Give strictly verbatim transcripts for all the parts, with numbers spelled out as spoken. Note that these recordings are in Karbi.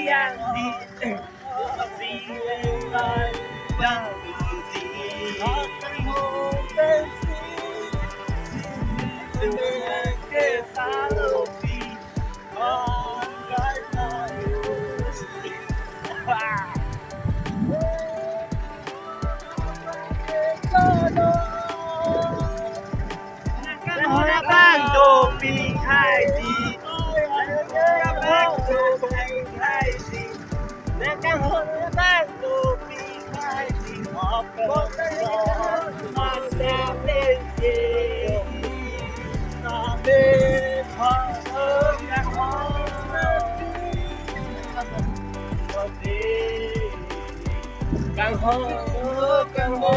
Kang ho, kang ho.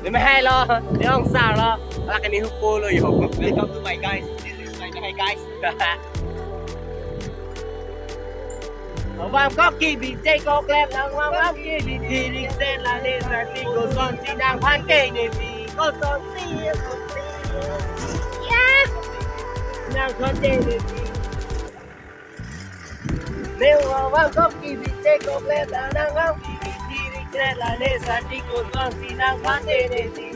Neme hai lo, ne ongsar lo, ala kani hupo lo yo. Welcome to my guys. This is my guy, guys. Vamkok kibi chekok lep nang vamkok kibi thirik sen la ne sati kosonsi nang phante ne si kosonsi. Ya. Nang phante ne si. Ne vamkok kibi chekok lep nang vamkok kibi thirik sen la ne sati kosonsi nang phante ne si.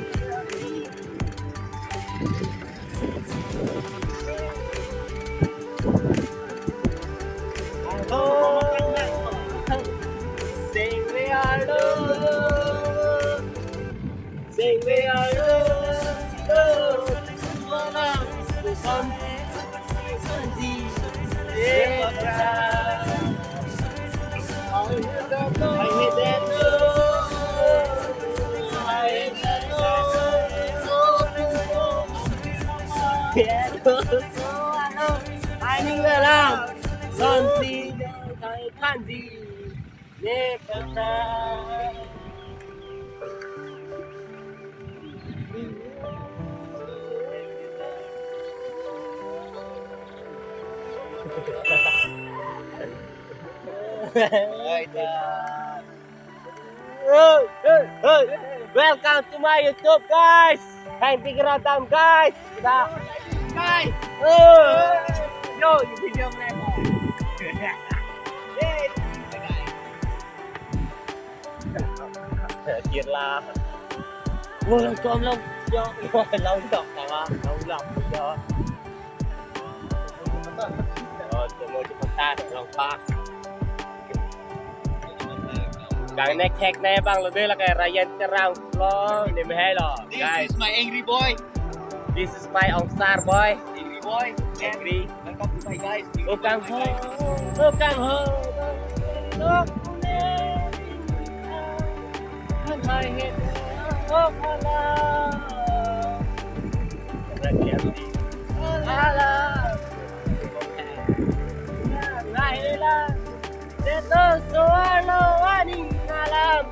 Aning alam, sonsi kai kandi ne kata. Hey, hey, hey. Welcome to my YouTube, guys. Kain pikir atam, guys. Kita, guys. Oh. Yo, video mereka. Hey. Kirla. Wah, long kom long. Yo, long dok sama, long long. Yo. Oh, cuma cepetan, long pak. Kang nek hek ne bang lo de la ke Ryan Terang lo, ne mehai lo. This guys. Is my angry boy. This is my ongsar boy. Angry boy. Angry. Welcome to my guys. Oh kang ho, oh kang ho, oh kune, kan hai he, oh kala. Kala. Nahela. Seto soalo ani alam.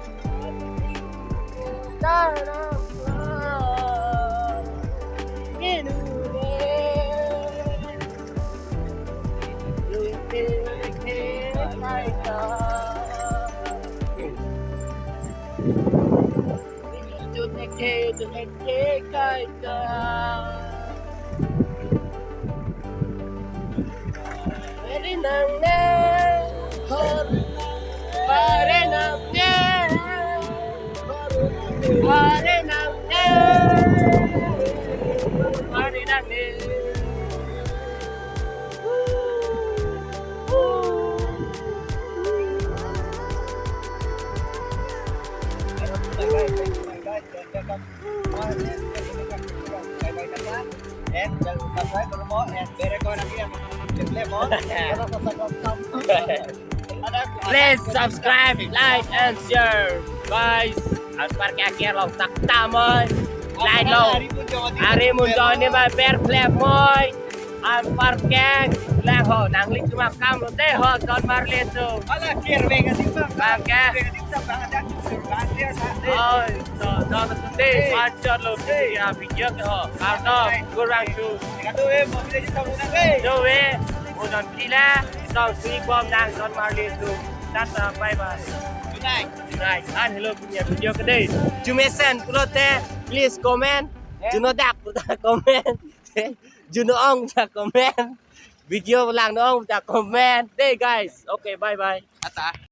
Tanam. Inule. Lute ke kaita. Lute ke, lute ke kaita. Hari nang ne, hari nang ne, hari nang ne, hari nang ne. And subscribe, like, and share. Guys, anparke aker long sak tamoi. Like long. Ari mun joni ma ber play moi. Anparke. Lang ho, nangli cuma kam lo dei ho, John Marlin tu. Ala kir veng adik bang. Bang ke? Veng adik bang, bang adik bang, bang dia sa. Oi, so, so, so, dei, Hey. Macet lo, Hey. Ya, video ke ho. Karno, Hey. Kurang tu. Kado eh, mau kita kita muna dei. Jo we, mo John Kila, so, sui bom nang John Marlin tu. Tata, bye bye. Good night. Right, an hello punya video ke dei. Jumesen pulote, please comment. Juno dak puta comment. Juno ong puta comment. Video lang no ong puta comment. Dei guys. Okay, bye bye. Ata.